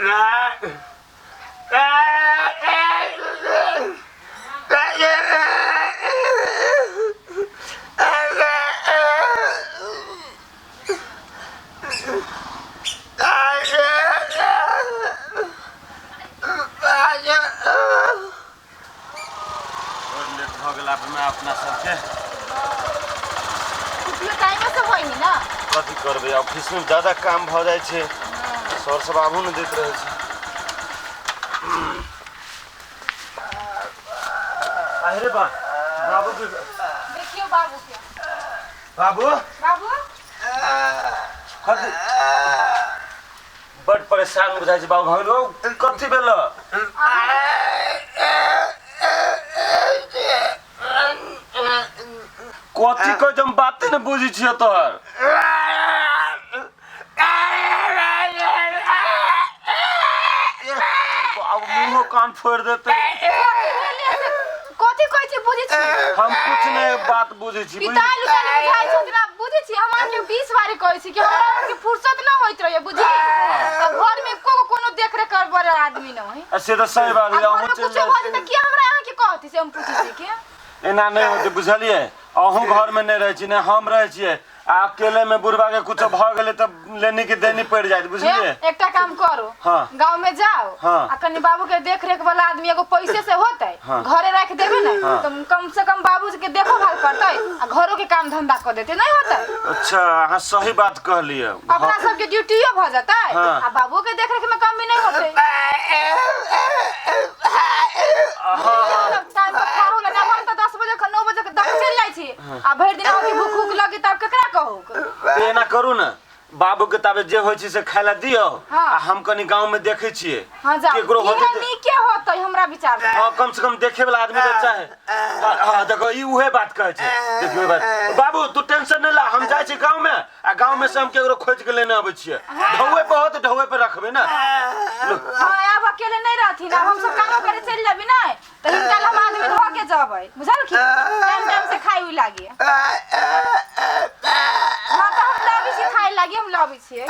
बड़ लेट भऽ गेल आबैमे अपना सबके। छुट्टियो टाइमे से होइ ना। कथी करबै, ऑफिसमे ज्यादा काम भऽ जाइ छै, सर सब आबो नहि दैत रहै छै। अरे बा, बाबू के देखियो बाबू के। बाबू, बाबू, कथी बड परेशान बुझाइ छै बाबू? भऽ गेलो, कथी भेल? कथी कहै छै, हम बाते ने बुझै छियै तोहर। बाबू मुँहो कान फोड़ि देतै। कथी कहै छी, बुझै छी? हम कुछ नहीं बात बुझै छी, बुझ पिताल उताल बुझाइ छै जेना बुझै छी। हम अहाँके 20 बारी कहै छी कि हमरा अहाँके फुर्सत न होइत रहैए, बुझली? आ घर में एको गो कोनो देख रेख कर बड़ा आदमी न होइ। आ से तऽ सही बात आ है। घर अहूँ में चलि कुछो जाइ भऽ छी। जेतै, किया हमरा अहाँके कहती से हम पूछै छी कि एना नहि होतै, बुझलियै? अहूँ घरमे नहि रहै छी, नहि हम रहै छियै, आ अकेले में बुढ़बा के कुछो भऽ गेलै तऽ लेनी के देनी पड़ि जायत, बुझलियै? हे, एकटा काम करू। गाँव में जाओ आ कनी बाबू के देख रेख वाला आदमी एगो पैसे से होते, घरे रख देबे ने, तो कम से कम बाबू के देखो भाल करते आ घरों के काम धंधा कर देते, नहीं होते? अच्छा, अहाँ सही बात कहलियै। अपना सबके ड्यूटियो भ जतै आ बाबू के देख रेख में कमी नहीं होते। टाइम पर खाहो ला ना। हम तो 10 बजे, 9 बजे तक चलि जाइ छी आ भरि दिन अहाँके भूख उख लगी तब केकरा कहू? तऽ एना करू ने, बाबू के ताबे जे होइ छै से खाय ला दियौ। आ हम कनी गाँव में देखै छियै। हाँ, जाओ। केकरो होतै इहे नीके होतै हमरा विचार से। हाँ, कम से कम देखे वाला आदमी तऽ चाहे। हाँ, हाँ, देखो, ई उहे बात कहै छै। देखियौ बात, बाबू तू टेंशन नहि ला, हम जाइ छी गाँव में आ गाँव में से हम केकरो खोजि के लेने अबै छियै। ढौए पर होत, ढौए पर रखबै ने। हाँ, आब अकेले नहीं रहथिन। आब हम सब काम करे चलि जेबी नहीं तऽ हिनका लग हम आदमी धऽ के जेबै, बुझलखिन? टाइम टाइम से खाइ उइ लागी। हाँ, तऽ हम लबै छी, खाइ लागी हम लबै छियै।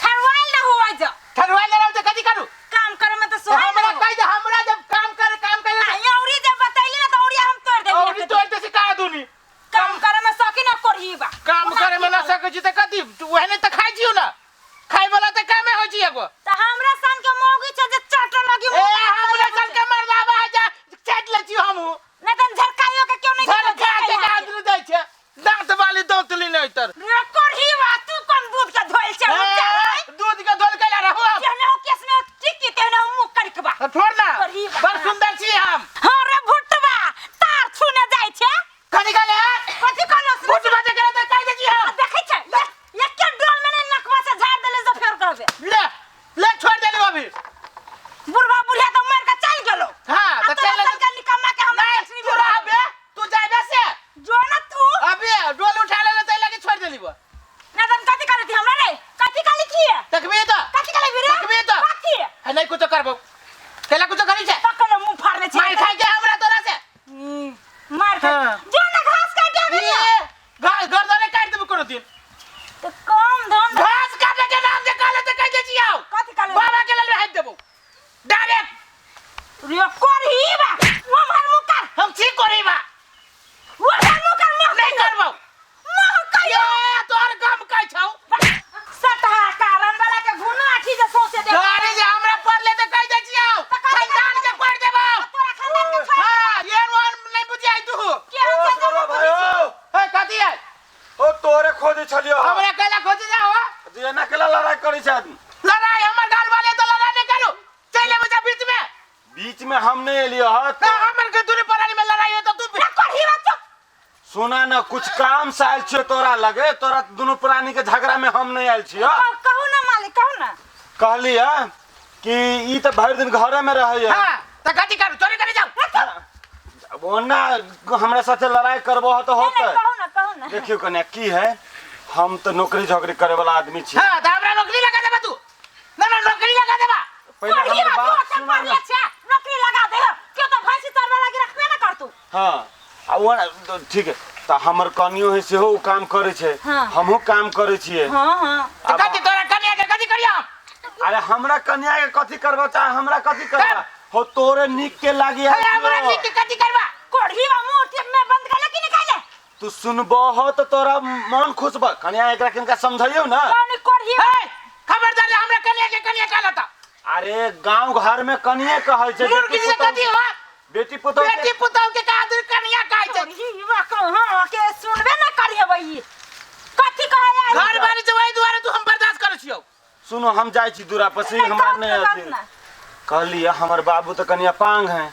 ठरवाइल ना हुआ जा। ठरवाइल ना रहू तऽ कथी करू? काम करे में तो सोहाई हमरा ना हो। कहि दे, हमरा जब काम करे, काम करे। आ औरी जब बतैली ना तो औरी हम तोड़ देबी। औरी तोड़ दे से का दुनी। काम करे में सकी ना कोरही बा। काम करे में ना सकै छी तऽ कथी? तू ओहने तऽ खाइ छियौ ना, खाइ वाला तऽ कामे होइ छै एगो। त हमरा सन के मौगी छै जे चट लगी। ए, हमरा सन के मर्दाबा है जा चाटि लै छियौ हमहूँ। नहीं त झरकाइयो के क्यों नहीं? झरका के आदमी दै छै दांत वाली दौतली नहीं तर। रे कोरही बा, तू कोन दूध के धोइल छै? ए, दूध के धोल कैला रहू हम? केहने हो केस में टिकी, तेहने हो मुंह करिकबा। छोड़ ना। कोरही बा। बड़ सुंदर छी हम। हां रे भुटबा, तार छूने जाइ छै। कनी कनी। कथी कहलो? भुटबा जे करे तऽ कहि दै छी हम। देखै छै एके डोल में ने नकवा से झाड़ देले से फेर करबे। ले ले, छोड़ देलू अभी। बुढ़वा बुढ़िया तो मर के चल गेलो। हाँ, आ तऽ तोरा चल। सन के निकम्मा के हमरा नहीं, देखनी। तू रह बे, तू जाबे से। जो ना तू। अभी डोल उठा ले तऽ लगे छोड़ देली वो। ना तन कथी कहली थी हमरा रे? कथी कहली की? देखबी तऽ। कथी कहली रे? देखबी तऽ। कथी? है, नहीं कुछो करबो, केला कुछो करी छै? पकड़ मुंह फाड़ने छै। मार खाइ के हमरा तोरा से। मार खा। जो ना घास काटे ये गेलियो। घास गर्दने काटि देबो कोनो दिन। तो कम धन घास काटे के नाम जे कहले तऽ कहि दै छियौ। कथी कहले? बाबा के लेल राखि देबो डायरेक्ट। रे कोरही बा, वो मार मुंह कर। हम छी कोरही बा। वो मार मुंह कर, मुंह नहीं करबो। मुंह कहियो। ये तोहर गम कहै छौ। सटहा कारण वाला के घुना आठी जे सोचे दे। गाड़ी जे हमरा पड़ले तऽ कहि दै छियौ। तऽ कथी? खानदान के पड़ देबो। तोरा खानदान के छोड़। हाँ, ये रोन नहीं बुझाइ तू। के हम ओ छै? सरो भाई, ओ। हे, कथी है? ओ, तोरे खोजै छलियौ। हमरा कैला खोजे जाओ? तू एना केला लड़ाई करै छै आदमी? लड़ाई हमर गाल वाले तऽ लड़ाई नहीं करू, चलि एबै जा बीच में। बीच में हम नहीं एलियो ह। ना, हमर के दूरी परानी में लड़ाई हो तऽ तू रे कोरही बा, चुप। सुना न, कुछ काम से आयल छियो तोरा लगे। तोरा दुनू प्राणी के झगड़ा में हम नहीं आयल छियो। कहू ना मालिक, कहू ना। कहली है कि ई तऽ भरि दिन घरे में रहैया। हाँ, तऽ कथी करू? चोरी करे जाऊ? ओना हमरा साथे लड़ाई करबो हो तऽ नहीं, होतै। नहीं, कहू ना, कहू ना। देखियो कन्या, की है, हम तऽ नौकरी झोकरी करे वाला आदमी छी। हाँ, तऽ हमरा नौकरी लगा देबा तू? ना ना, नौकरी लगा देबा। पहिले कोरही हमर बा, तू बात ओते सुना पढ़ले न। छै, नौकरी लगा दे क्यों? तो भैंसी चरबे लागी रखबे ना करतू। हाँ, आ वो ठीक है, तऽ हमर कनियो है, सेहो ओ काम करै छै। हमहूँ काम करै छियै। हाँ हाँ आ कथी तोरा कनिया के कथी करिया? अरे हमरा कन्या के कथी करबा, चाहे हमरा कथी करबा हो, तोरे नीक के लागी है। हमरा नीक के कथी करबा? कोढ़ी बा मुंह टिप में बंद कर ले कि निकाले? तू सुनबो हो तो तोरा मन खुश बा। कन्या एकरा किनका समझाइयो ना। कौन कोढ़ी? ए खबरदार, हमरा कन्या के कन्या कहलता। अरे गांव घर में कन्या कहै छै। मुर्गी से कथी हो? बेटी पुतोह, बेटी पुतोह के का आदमी कन्या कहै छै। कोढ़ी बा कहां के सुनबे ना करियबै, कथी कहै है? घर बारी से वही दुआरे तू हम बर्दाश्त करै छियौ। सुनो, हम जाइ छी दूरा पर से, हमरा नहीं अथी। कहलिए हमर बाबू तो कनिया पांग है,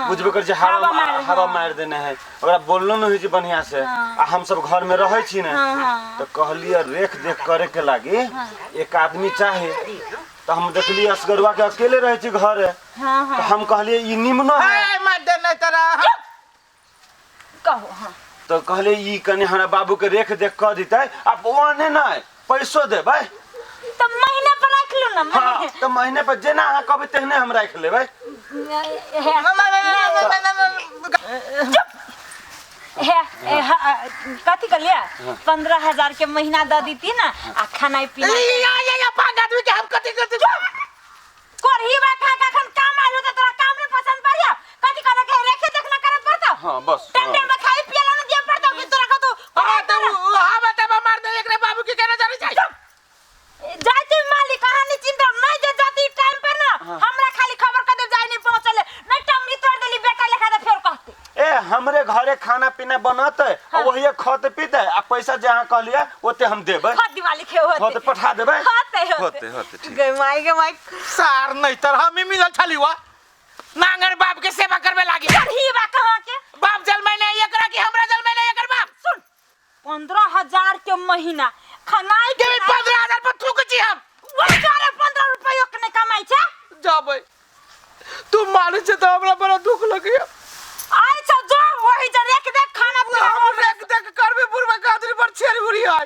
बुझबे कर जे हवा मार देने है, ओकरा बोललो नहीं होइ बढ़िया से, आ हम सब घर में रहै छी ने, तो कहलिए रेख देख करे के लागी एक आदमी चाहे। तो हम देखलिए असगरुआ के अकेले रहै छी घर, तो हम कहलिए ई निमनो है। कहो। हां तो कहलिए ई कनि हमरा बाबू के रेख देख कर दितै, आ ओने नहीं पैसो देबै। तो महीना पर राख लो ना। हां तो महीने पर जेना अहाँ कहबै तेहने हम राख लेबै। हे कथी कहलिए? 15,000 के महीना द दीती ना, आ खाना पीना। या पांच आदमी के हम कथी कथी कोढ़ी बा खा के अखन काम आलो त तोरा काम नहीं पसंद पड़िया? कथी करे के रेखे देखना करत पड़तो? हां बस टाइम टाइम पर खाई पियला ना दिया पड़तो कि तोरा को। हां तो हां बताबा मार दे एकरे बाबू के केना जाने जाई जाती मालिक कहां नहीं चिंता नहीं जे जाती टाइम पर ना, हमरा खाली खबर कर दे जाई नहीं पहुंचले, नहीं टांगनी तोड़ देली बेटा लेखा दे फेर कहते। ए हमरे घरे खाना पीना बनते आ वही खत पीते, आ पैसा जे अहाँ कहलिए ओते हम देबै। खत दिवाली के होते होते पठा देबै। होते होते होते ठीक। गे माई गे माई सार नहीं तर हम ही मिलल छली वा नांगर बाप के सेवा करबे लागी। कोढ़ी बा कहां के बाप जलमै नहीं एकरा कि हमरा जलमै नहीं एकर बाप। सुन, 15,000 के महीना खानाई के 15,000 पर थूक छी हम। वही सारे 15 रुपया के नहीं कमाई छे। जाबै तू मारै छे त हमरा बड़ा दुख लगैया। अच्छा जो वही जे रेख देख खाना पीना हम रेख देख करबे बुढ़वा के आदमी पर छेरी उड़ी है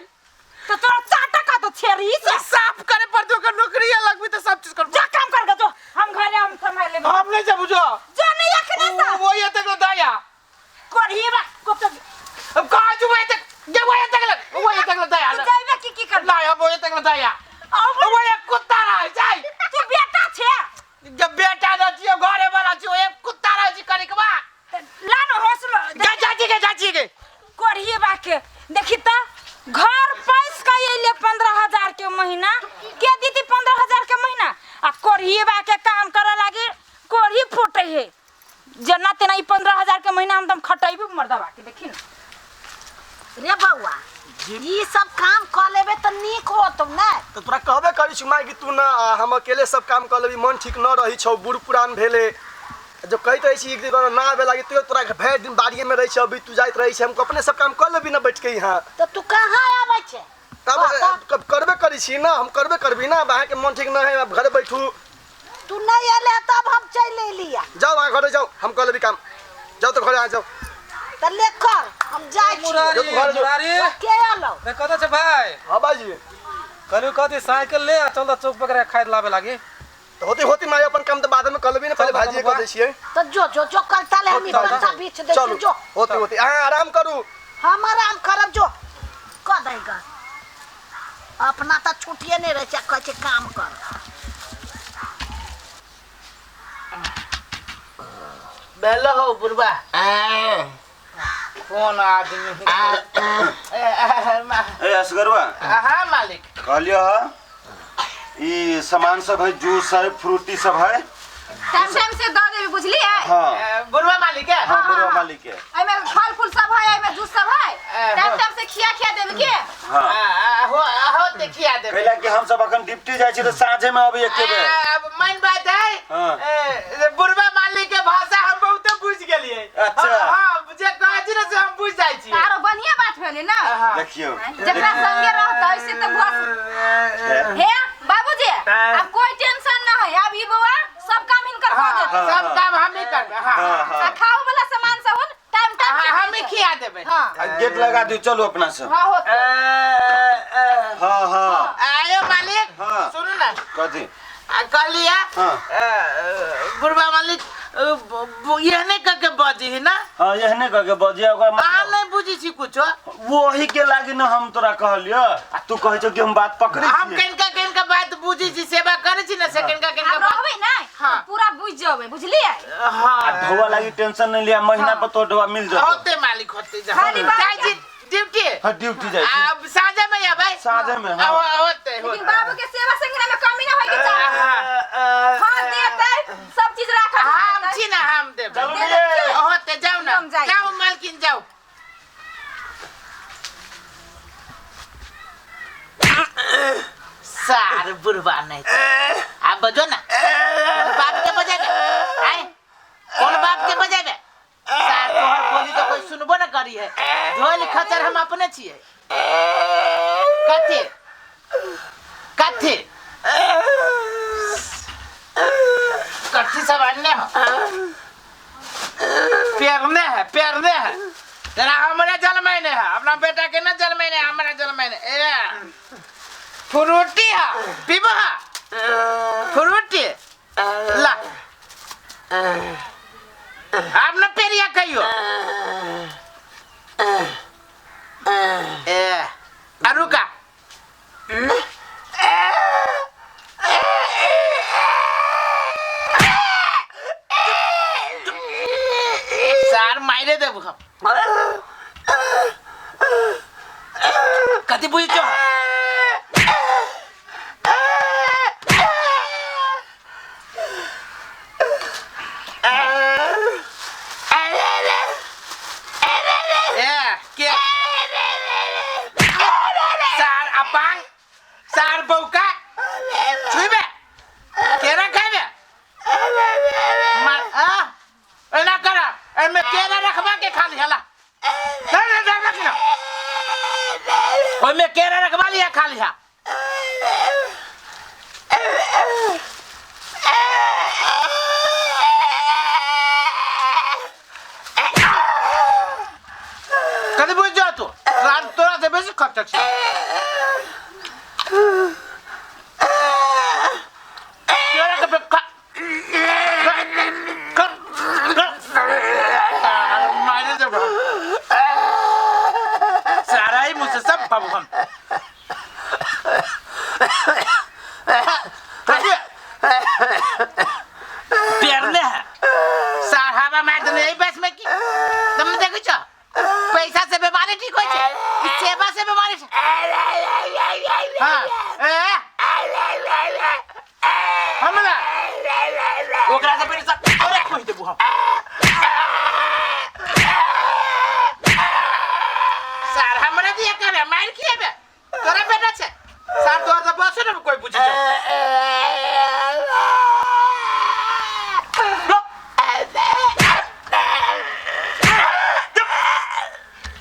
तो तोरा चाटा का तो छेरी से साफ करे पर तो नौकरी लगबी त सब चीज कर। जा काम कर जो, हम घरे हम संभाल लेबे। हम नहीं जाबू जो जो नहीं अखने सा वही तक दया कोढ़ी बा को तो अब कहां जुबे तक जे वही तक लग वही तक दया जाइबे की की कर ना हम वही तक दया वही कुत्ता रह जाई। तू बेटा छे? जब बेटा न छियो घरे वाला छियो एक कुत्ता रह छी करे के बा लानो हौसलो जा चाची के चाची के कोढ़ी बा के देखी त घर पैस के अइले 15,000 के महीना के दीदी 15,000 के महीना, आ कोढ़ी बा के काम करे लागी कोढ़ी फूटे है जना तेना ई 15,000 के महीना हम तम खटैबे मर्दबा के। देखी ना रे बउआ, ई सब काम क लेबे त नीक होतौ ना। त तोरा कहबे करी छु माय कि तू ना, हम अकेले सब काम क लेबी, मन ठीक न रही छौ, बूढ़ पुरान भेले जब कहैत रही छी एक दिन ना आबे लागी तैयो तोरा भरि दिन बाड़िए में रही छै, अभी तू जाइत रही छै, हम अपने सब काम क लेबी ना बैठ के यहाँ। त तू कहाँ आबै छै? तब करबे करी छी ना, हम करबे करबी ना। अब अहाँ के मन ठीक न है, अब घरे बैठू। तू नहीं एले तब हम चलि एलिया। जाओ अहाँ घरे जाओ, हम क लेबी काम। जाओ तो घरे आ जाओ। त ले कर, हम जाइ छी। मुरारी के आलो? रे कत छै भाई? हां बाजी कहलु कथी साइकिल ले आ चल त चौक पकड़ा खाइ लाबे लागी। त होते होते माय अपन काम त बाद में क लेबी ना, पहले भाजी के दै छियै। त जो जो जो करता ले हम पैसा बेच दै छी। जो होते होते अहाँ आराम करू। हम आराम करब जो क दैगा। अपना त छुटिए नहीं रहे छै, कहै छै काम कर। बेलो हो बुढ़वा कौन आदमी ए असगरवा। हां मालिक कहलियो ह ई सामान सब है, जूस है, फ्रूटी सब है, टाइम टाइम से the देबी बुझलिए। हां बुढ़वा मालिक है। हां बुढ़वा मालिक है। एमे फल फूल सब है, एमे जूस सब है, टाइम टाइम से खिया खिया देबी के। हां हो हो ते खिया देबे। कहला कि हम सब अखन ड्यूटी जाय छी त साँझे में अबै एके बेर। अब मेन बात है बुढ़वा मालिक के भाषा हम बहुत बुझ गेलिए। अच्छा हां जे कहै छी ने से हम बुझ जाइ छी। आरो बढ़िया बात भेलै ना। देखियो जकरा संगे रहतै से त बस। हे बाबूजी अब कोई टेंशन ना है, अब ई बउआ सब काम हिनकर क देतै। सब काम हम ही करबै। हां आ खाऊ वाला सामान सब टाइम टाइम से हम ही खिया देबै। हां गेट लगा दियो, चलो अपना सब। हां होतै। हां हां आयो मालिक। सुनू ना कथी आ कहलिया बुढ़वा मालिक एहने कह के बजी है ना। हाँ एहने कह के बजिया ओकरा अहाँ नहीं बुझी छी कुछो। वही के लागी ना हम तोरा कहलियो आ तू कहै छौ कि हम बात पकड़ै हम छियै। किनका किनका बात बुझी छी, सेवा करै छी ना, से किनका किनका आब बात रहबै नै हाँ। तऽ पूरा बुझि जेबै, बुझलियै? हाँ। आ ढौआ लागी टेंशन नहीं लिया, महीना पर तो ढौआ मिल जतौ। होते मालिक होते जा। खाली बात जाइ छी ड्यूटी। हाँ ड्यूटी जाइ छी। अब साँझे में आबै? साँझे में, हाँ। होते, लेकिन होते। बाबू के सेवा संग्रह में कमी ना होय के चाही। हाँ देतै सब चीज राखल। हम छी ना, हम देबै। चलू रे। होते जाउ ना, हम जाइ। जाउ मालकिन जाउ। सार बुढ़वा नहीं आप बजो ना, कौन बाप के बजेबे? आय कौन बाप के बजेबे? सार तोहर बोली तो कोई सुनबो ना करी है। ढोल खचर हम अपने छियै। कथी कथी कथी सब अन्ने हो? पेरने है, पेरने है। तेरा हमरे जलमैने है, अपना बेटा के ना जलमैने, हमरा जलमैने। ए फ्रूटी है, पीबो है फ्रूटी ला। आप न पेरिया कहियो। ए अरुका सार मारे देबू हम। कथी बुझै छौ? ए के सार अपांग सार बौका छुइबे केरा खाइबे मार आ एना कर एमे केरा रखबा के खाली हला नहीं नहीं नहीं रखना ओमे केरा रखबा लिया खाली हा। कथी बुझ जा तू? रात तोरा से बेसी खर्चा छै। केरा के खा कर कर मारे देबो सारा ही मुझसे सब बाबू हम। पेरने है सार हवा मार देने यही बस में की तुम देखै छौ पैसा से बीमारी ठीक होइ छै कि सेवा से बीमारी ठीक? हाँ ए हमरा ओकरा से पहिले सब औरे खोज देबू हम। सार हमरा दिया करे मार खिएबे तोरा बेटा छै सार तोरा तऽ बस ने कोई पूछै छै।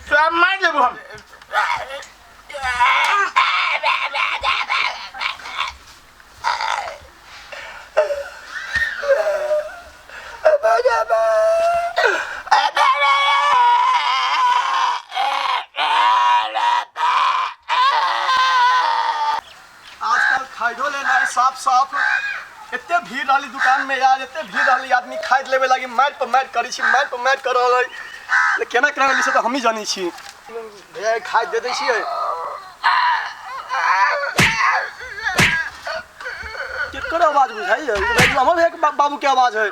सब मार देबू हम। आजकल खाइदो लेना है साफ साफ। एते भीड़ रहली दुकान में यार, एते भीड़ रहली आदमी खाइद लेवे लागी मार पर मार करै छी, मार पर मार कर रहल है। केना केना रहली से तऽ हमही जानै छी। भैया खाइ दे दै छियै। केकर आवाज बुझाइए? हमर भैया के बाबू के आवाज है।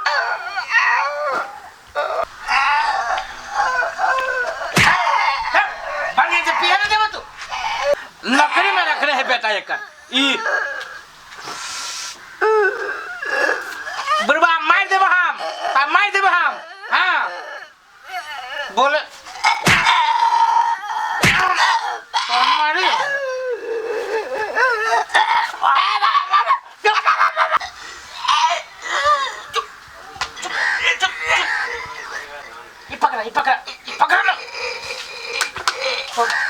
बढ़िया से पिए ना देबो तू। नौकरी में रखने है बेटा एकर ई बुढ़वा मार देबो हम, हम मार देबो हम। हाँ बोले मारी ये पकड़ा, ये पकड़ा, ये पकड़ा ना।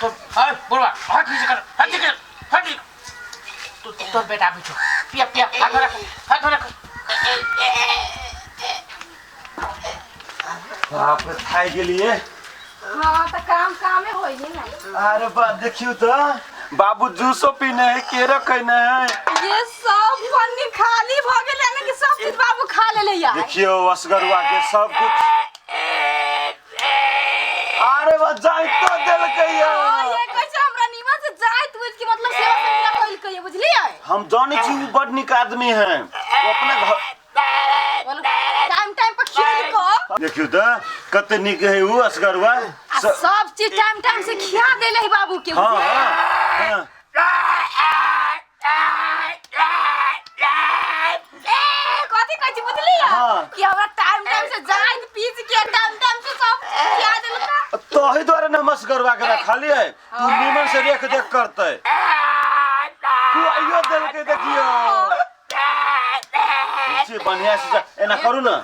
तो हाय बुढ़वा हाथ नीचे कर, हाथ नीचे कर, हाथ नीचे। तो तो बेटा बिठो पिया पिया हाथ रख, हाथ रख। बाप रे थाकि गेलियै। हाँ तऽ काम कामे होइ है ना। अरे बा देखियौ तऽ बाबू जूसो पीने है, केरा खैने है। ये सब पन्नी खाली भ गेलै ने कि सब चीज बाबू खा ले। देले यार। देखियो असगरुआ के सब कुछ। अरे बा जाइतो देलकै हां या। ये कैसे हमरा नीमन से जाइत बुझ के मतलब सेवा सब पूरा कइल के बुझलियै। हम जानै छी उ बड नीक आदमी है, ओ अपना घर बोलू टाइम टाइम पर खियाल को। देखियो त कते नीक है उ असगरुआ। आ सब चीज टाइम टाइम से खिया देले है बाबू के। हाँ हाँ हाँ। कथी कहै छी बुझलियै? हाँ। कि हमरा टाइम टाइम से जाइत पीस के टाइम टाइम से सब खिया देलका। तोही द्वारे न हम असगरुआ के रखलियै, तू नीमन से रेख देख करतै। तू आइयो देलकै देखियो। से बढ़िया से एना करू ना।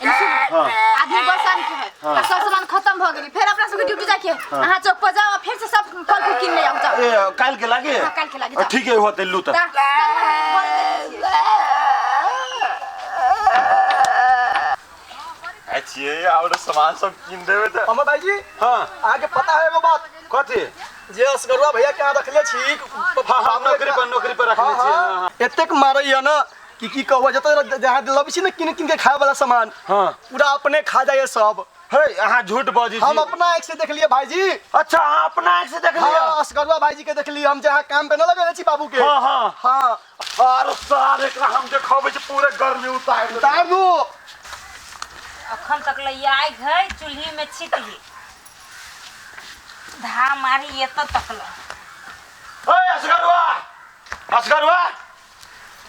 हाँ। आदमी बरसान के है। हाँ। आ सब सामान खत्म भ गेली, फेर अपना सबके ड्यूटी जाके अहाँ चौक पर जाओ, फिर से सब फल फूल किन ले आउ जाओ। ए काल के लागे? हाँ, काल्हि के लागे, जाओ। ठीक है होते लू त। ता- अच्छे और सामान सब किन देबे त। हमर भाईजी हां अहाँके पता है एगो बात? कथी? जे असगरुआ भैया के अहाँ रखले छी। हां हां नौकरी पर रखले छी। हां हां। एतेक मारैया ना कि की कहू, जतऽ जहाँ लबै छी ने किन किन के खाय वाला सामान हां पूरा अपने खा जाइए सब। हे अहाँ झूठ बजै छी। हम अपना आँख से देखलिए भाईजी। अच्छा अहाँ अपना आँख से देखलिए? हाँ असगरुआ भाईजी के देखलिए हम, जहाँ काम पे न लगेले छी बाबू के। हाँ हाँ हाँ। और सार एकरा हम देखबै छी पूरे गर्मी उतार देबै। उतार दू। अखन तक ले आगि है चूल्ही में छिटही धा मारी एत तक ल। ओए असगरुआ, असगरुआ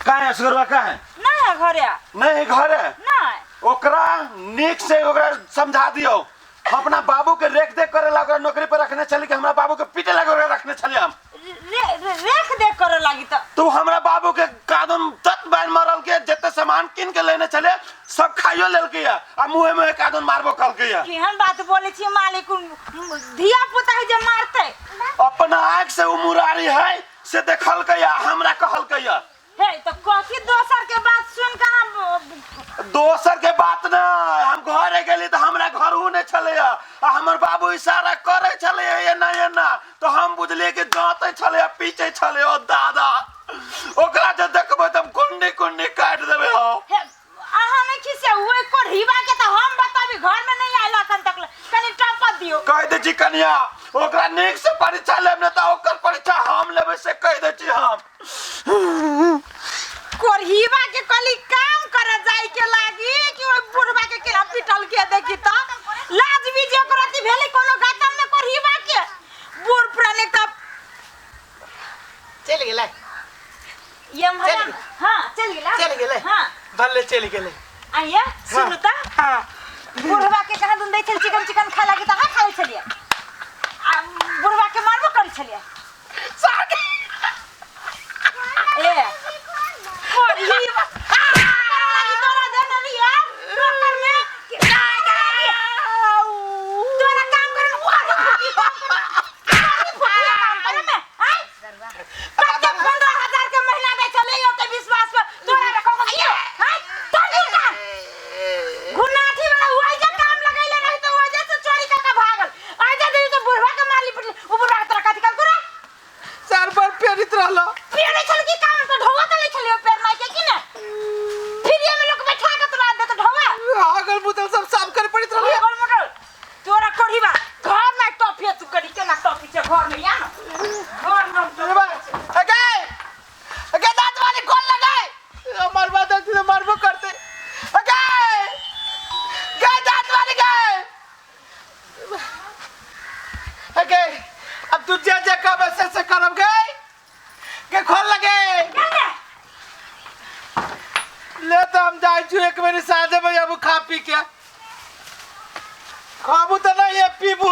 कहाँ है? असगरुआ कहाँ है? नहीं है घरे। नहीं है घरे? नहीं। ओकरा नीक से ओकरा समझा दियो, अपना बाबू के रेख देख करे ला ओकरा नौकरी पर रखने छली कि हमरा बाबू के पीटे लगे ओकरा रखने छली हम। रेख देख करे लागी त तू हमरा बाबू के कादन तत बार मरल के जते सामान किन के लेने छले सब खाइयो लेलके या आ मुंहे में कादन मारबो कलके या। केहन बात बोले छी मालिक, धिया पुता है जे मारते। अपना आंख से उ मुरारी है से देखलके या हमरा कहलके या। हे तो कथी दोसर के बात सुन के हम दोसर के बात ना, हम घरे गेली त हमरा घर उ नै छले आ हमर बाबू इशारा करे छले एना एना तो हम बुझलिए कि जाते छले आ पीछे छले। ओ दादा ओकरा जे देखबै त हम कुंडी कुंडी काट देबै। हो हे अहाँ नै खिसे ओइ कोढ़ीबा के त हम बताबी घर में नहीं आइला अखन तक, कनी टप दियो। कह दे छी कनिया ओकरा नीक से परीक्षा लेब ने त ओकर परीक्षा हम लेबै से कह दे छी हम। कोढ़ीबा के कली काम करे जाय के लागी कि ओइ बुढ़बा के केना पिटल के देखी त लाज भी जे ओकर अथी भेलै कोनो गातम में कोढ़ीबा के बूढ़ पुराने का चलि गेलै। ये हम हां चल गेलै। चलि गेलै। हां भले चलि गेलै। आइया सुनु त हां बुढ़बा के कहाँ दुन दै छल चिकन चिकन खाय लागी त अहाँ खाइ छलियै आ बुढ़बा के मारबो करै छलियै। ए कोढ़ीबा लागी तोरा देने रहियै नौकर में तोरा काम करे काम करे में आय कते 15,000 के महीना दै छलै ओते विश्वास पर तोरा रखो के हाय तोर काम घुनाठी वाला हुआ जे काम लगैले रही तो वजह से चोरी करके भागल आ जा दे तो बुढ़वा के मारली पटली उ बुढ़वा के तोरा कथी कल करा सर पर पेरित रहलो पेड़े छल की काम तो ढोवा त ले छलियो पेड़ नहीं के की ना फिर ये में लोग बैठा के तोरा दे तो ढोवा आगल बुतल सब साफ करे पड़ित रहलो। गोल मोटल तोरा कोढ़ीबा घर में टॉफी तू करी केना टॉफी छै घर में या ना घर में अगे अगे दांत वाली कॉल लगाए मरबा दे तो मरबो करते। अगे गए दांत वाली गए। अगे अब तू जे जे कहबे से करब गए के खोल लगे ले तो हम जाय छु एक बेरी साँझे में अब खा पी के खाबू तो नहीं है पीबू